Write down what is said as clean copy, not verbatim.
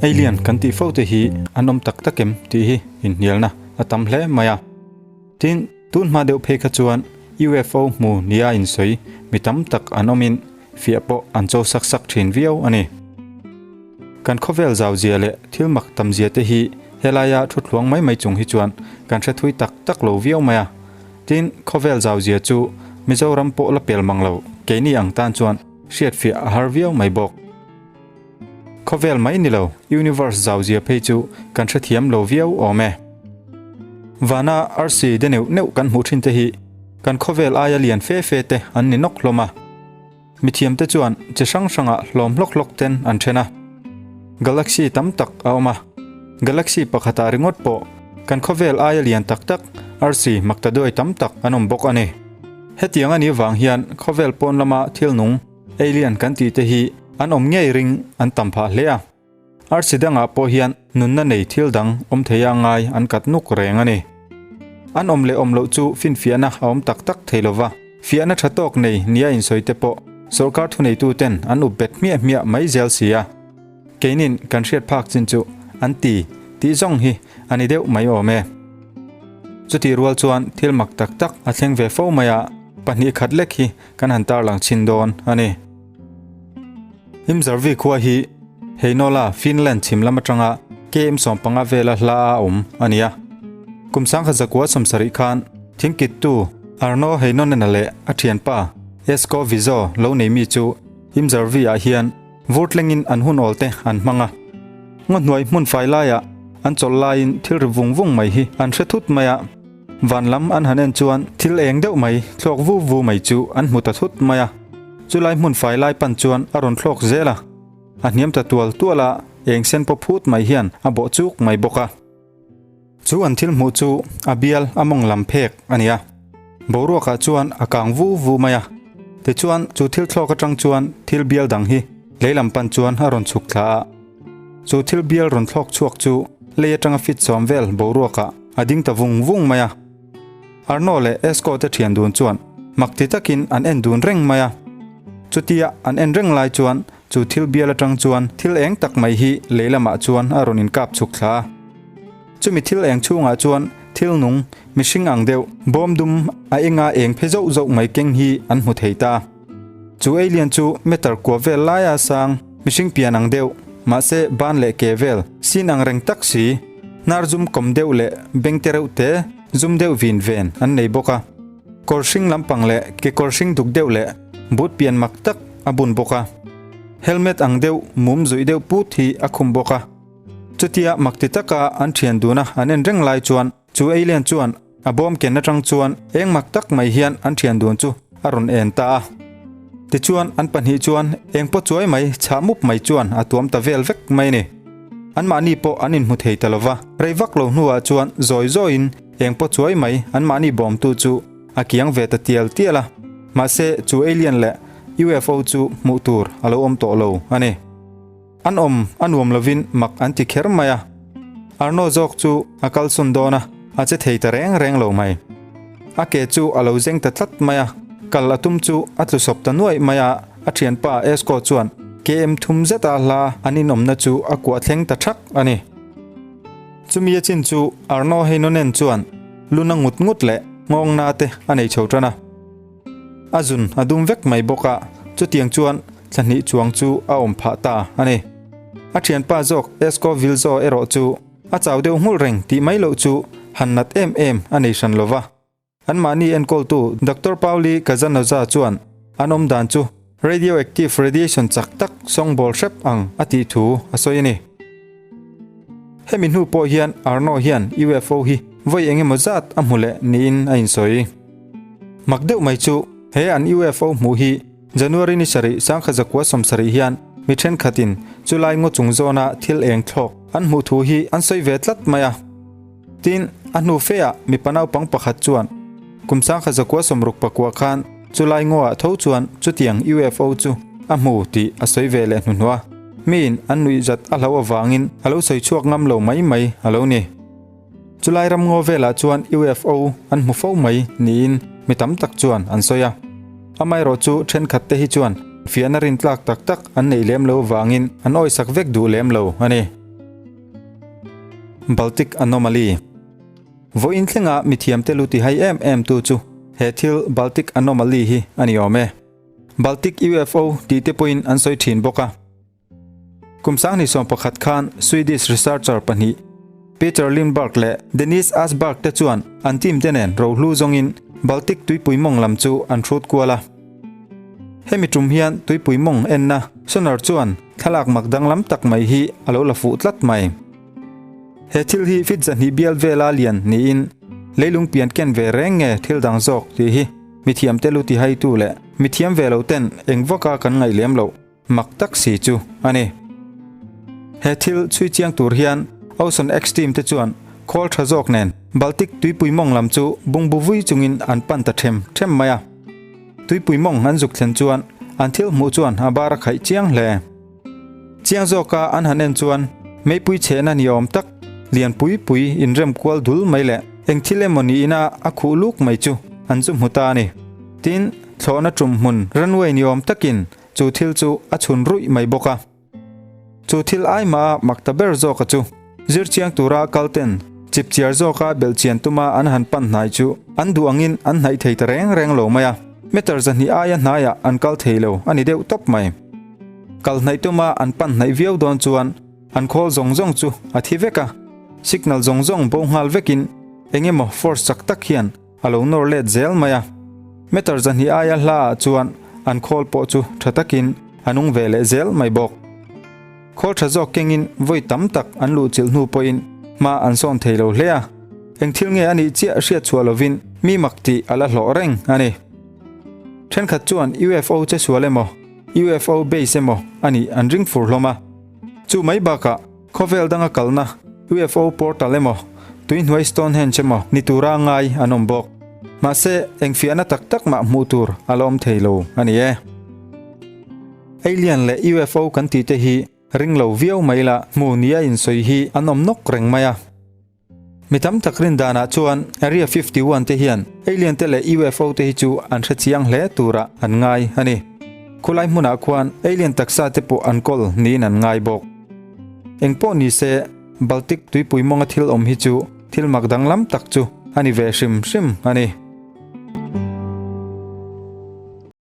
Alien kan tih fo te hi an awm tak tak em tih hi inhnialna a tam hle mai a. Tin, tun hma deuh phei kha chuan UFO hmu nia insawi mi tam tak an awmin fiah pawh an cho sak sak thin viau a ni. Kan khawvel zau zia leh thil mak tam zia te hi helaia thu thluang mai mai chung hi chuan kan hre thui tak tak lo viau mai a. Tin, khawvel zau zia chu Mizoram pawh la pel mang lo keini ang tan chuan hriatfiah a har viau mai bawk. Khawvel mai ni lo, universe zau zia phei chu kan hrethiam lo viau awm e. Vana arsi de neuh neuh kan hmuh thin te hi kan khawvel aia lian fe fe te an ni nawk hlawm a. Mithiam te chuan chi hrang hrangah hlawm hlawk hlawk ten an then a. Galaxy tam tak a awm a. Galaxy pakhatah ringawt pawh kan khawvel aia lian tak tak arsi maktaduai tam tak an awm bawk a ni. Hetiang a nih vang hian khawvel pawn lama thil nung, Alien kan tih te hi an awm ngei ring an tam phah hle a. Arsi dangah pawh hian nunna nei thil dang awm thei a ngai an kat nuk reng a ni. An awm leh awm loh chu finfiahna a awm tak tak thei lova, fiahna tha tawk nei nia insawi te pawh sawrkar thuneitu ten an up bet hmiah hmiah mai zel si a. Keinin kan hriat phak chin chu an ti tih zawng hi a ni deuh mai awm e. Chutih rual chuan thil mak tak tak a thleng ve fo mai a, pahnih khat lek hi kan han tarlang chhin dawn a ni. Imzarvi khua hi Heinola, Finland chhim lam atanga KM 15 vela hla a awm a ni a. Kum 1970 khan thingkittu Arno Heinonen-a leh a thianpa Esko Vizo lo nei mi chu Imzarvi-ah hian vurtlengin an hun awl te an hmang a. Ngaw hnuai hmun fai laiah an chawlh laiin thil ri vung vung mai hi an hre thut mai a. Van lam an han en chuan thil eng deuh mai, thlawk vu vu mai chu an hmu ta thut mai a. Chulai hmun fai lai pan chuan a rawn thlawk zel a. A hniam ta tual tual a, eng sen paw phut mai hian a bawh chuk mai bawk a. Chu an thil hmuh chu a bial a mawng lam phek a ni a. Boruakah chuan a kang vu vu mai a. Tichuan chu thil thlawk atang chuan thil bial dang hi lei lam pan chuan a rawn chhuk thla a. Chu thil bial rawn thlawk chhuak chu lei atanga fit sawm vel boruakah a ding ta vung vung mai a. Arno leh Esko te thian dun chuan mak ti takin an en dun reng mai a. Chutia an en reng lai chuan chu thil bial atang chuan thil eng tak mai hi lei lamah chuan a rawn inkap chhuk thla a. Chumi thil eng chhungah chuan thil nung, mihring ang deuh, bawm dum a enga eng phe zauh zauh mai keng hi an hmu thei ta. Chu alien chu meter kua vel laia sang, mihring pian ang deuh, mahse ban leh ke vel, sin ang reng tak si, hnar zum kawm deuh leh beng te reuh te zum deuh vin ven an nei bawk a. Kawr hring lampang leh kekawr hring duk deuh leh but pian mak tak a bun bawk a. Helmet ang deuh mum zuih deuh put hi a khum bawk a. Chutia mak ti taka an thian duna an en reng lai chuan Chu alien chuan a bawm ken atang chuan eng mak tak mai hian an thian dun chu a rawn en ta a. Tichuan an pahnih chuan eng pawh chuai mai chhah mup mai chuan a tuam ta vel vek mai a ni. Anmahni pawh an inhmu thei ta lova, rei vak lo hnuah chuan zawi zawiin eng pawh chuai mai anmahni bawmtu chu a kiang ve ta tial tial a. Mahse chu alien leh UFO chu hmuh tur a lo awm tawh lo a ni. An awm a nuam lovin mak an ti kher mai a. Arno zawk chu a kalsawn dawn a, a che thei ta reng reng lo mai. A ke chu a lo zeng ta tlat mai a, kal a tum chu a tlu sawp ta nuaih mai a, a thianpa Esko chuan KM thum zeta hla an inawmna chu a kuah thleng ta thak a ni. Chumi a chin chu Arno Heinonen chuan luna ngut ngut leh nghawngna te a nei chho tan a. A zun a dum vek mai bawk a, chutiang chuan thla hnih chuang chu a awm phah ta a ni. A thianpa zawk Esko Vilzo erawh chu a chau deuh nghulh reng tih mai loh chu han nat em em a nei hran lo va. Anmahni enkawltu Doctor Pauli Kazanoza chuan an awm dan chu radioactive radiation chak tak sawngbawl hrep ang a tih thu a sawi a ni. Hemi hnu pawh hian Arno hian UFO hi vawi eng emaw zat a hmu leh niin a insawi. Mak deuh mai chu he an UFO hmuh hi January ni sarih sangkha zakua 70 hian mi thenkhatin chulai ngaw chung zawna thil eng thlawk an hmuh thu hi an sawi ve tlat mai a. Tin, a hnu feah mipa naupang pakhat chuan kum 1960 pakua khan chulai ngawah tho chuan chutiang UFO chu a hmu tih a sawi ve leh hnuhnuah. Miin an nuih zat a hlauh avangin a lo sawi chhuak ngam lo mai mai a lo ni. Chulai ram ngaw velah chuan UFO an hmu fo mai niin mi tam tak chuan an sawi a. Amaherawh chu thenkhat te hi chuan fiahna rintlak tak tak an neih lem lo vangin an awisak vek duh lem lo a ni. Baltic Anomaly. Vawiin thlenga mithiamte lu tihai em em tu chu he thil Baltic Anomaly hi a ni awm e. Baltic UFO tih te pawhin an sawi thin bawk a. Kum 2011 khan Swedish researcher pahnih Peter Lindberg leh Dennis Asberg te chuan an team te nen rohlu zawngin Baltic tuipui mawng lam chu an hrut kual a. Hemi tum hian tuipui mawng enna sonar chuan thlalak mak danglam tak mai hi a lo la fuh tlat mai. He thil hi fit 200 bial vela lian niin leilung pian ken ve reng nge thil dang zawk tih hi mithiamte lu tihaitu leh mithiam ve lo ten eng vaka kan ngaih lem loh mak tak si chu a ni. He thil chhui chiang tur hian Ocean X team te chuan khawl tha zawk nen Baltic tuipui mawng lam chu bungbu vui chungin an pan ta them them mai a. Tuipui mawng an zuk thlen chuan an thil hmuh chuan a bar a khaih chiang hle. Chiang zawka an han en chuan meipui chhehna ni awm tak lian pui pui inrem kual dul mai leh eng thil emaw niin a a khuh luk mai chu an zu hmu ta a ni. Tin, thlawhna tum hmun runway ni awm takin chu thil chu a chhun ruih mai bawk a. Chu thil ai mah a mak ta ber zawka chu zir chiang tura kal ten chipchiar zawka belhchian tuma an han pan hnai chu an duh angin an hnaih thei ta reng reng lo mai a, meter 200 aia hnaiah an kal thei lo a ni deuh tawp mai. Kal hnaih tuma an pan hnaih viau dawn chuan an khawl zawng zawng chu a thi vek a, signal zawng zawng bo nghal vekin eng emaw force chak tak hian a lo nawr let zel mai a. Meter 200 aia hla ah chuan an khawl pawh chu tha takin a nung ve leh zel mai bawk. Khawl tha zawk kengin vawi tam tak an luh chilh hnu pawhin hma an sawn thei lo hle a, eng thil nge a nih chiah hriat chhuah lovin mi mak tih a la hlawh reng a ni. Thenkhat chuan UFO che sual emaw, UFO base emaw a nih an ring fur hlawm a. Chu mai bakah khawvel danga kalna UFO portal emaw, tuihnuai Stonehenge emaw ni tura ngai an awm bawk. Mahse, eng fiahna tak tak mah hmuh tur a la awm thei lo a ni e. Alien leh UFO kan tih te hi ring lo viau mai la hmu nia insawi hi an awm nawk reng mai a. Mi tam tak rin danah chuan Area 51 te hian alien te leh UFO te hi chu an hre chiang hle turah an ngai a ni. Khulai hmunah khuan alien taksa te pawh an kawl niin an ngai bawk. Eng pawh ni se, Baltic tuipui mawnga thil awm hi chu thil mak danglam tak chu a ni ve hrim hrim a ni.